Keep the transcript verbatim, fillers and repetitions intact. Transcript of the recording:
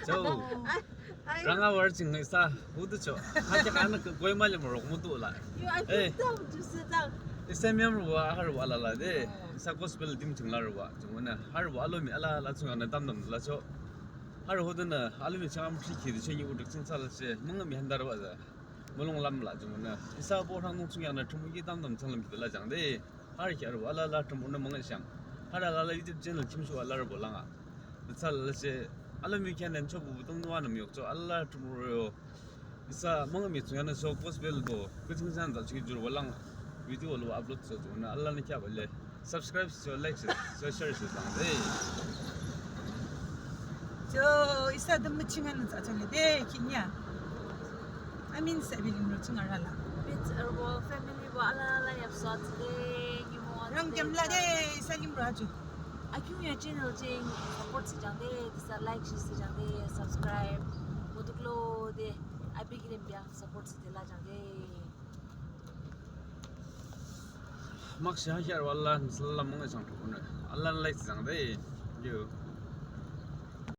Cho. Ay, ay. Ranga war ching isa hudu cho. Hake kana ke Kohima lim rok mutu la. Yo, I feel down, just sit down. Isa miyamrubo harübo alala de. Isa gospel team ching larübo. Ching wona harübo alomi alala ching ana tamdam la cho. Harü hudu na alomi chang am triki de ching yu udik ching sala che. Mangmi handarübo za. Mulong lam la ching wona. Isa bo rang nung ching ana Thrünpuh ki tamdam chang lam ki la jang de. Harü ki arübo alala Thrünpuhnü müngühshang. Harü alala YouTube channel kimshuh alarübo langa. Tsa lala she alala mi kyanen chobu butung nuwa nüm yok cho alala Thrünpuh yo. Isa müngühmi chungyana so gospel do. Kuching san da chungi jurübo lang. Video lo upload so chungnü alala ni kyaba le. Subscribe so, like so, so share so lang de. Cho isa de müchingan sa chale de kinya. Amin sa bilim ro chunga rala. Bit arübo family bo alala yapsa today, you want. Rang today, jam la de, isa lim ro achu. Akyu ya channel ching support si jang de, disa like shi si jang de, subscribe. Mutuklo de, abi kilim bia support si de la jang de. Mak shi ha hiar wala, sala mung chang thukuna. Alala like si jang de, yo.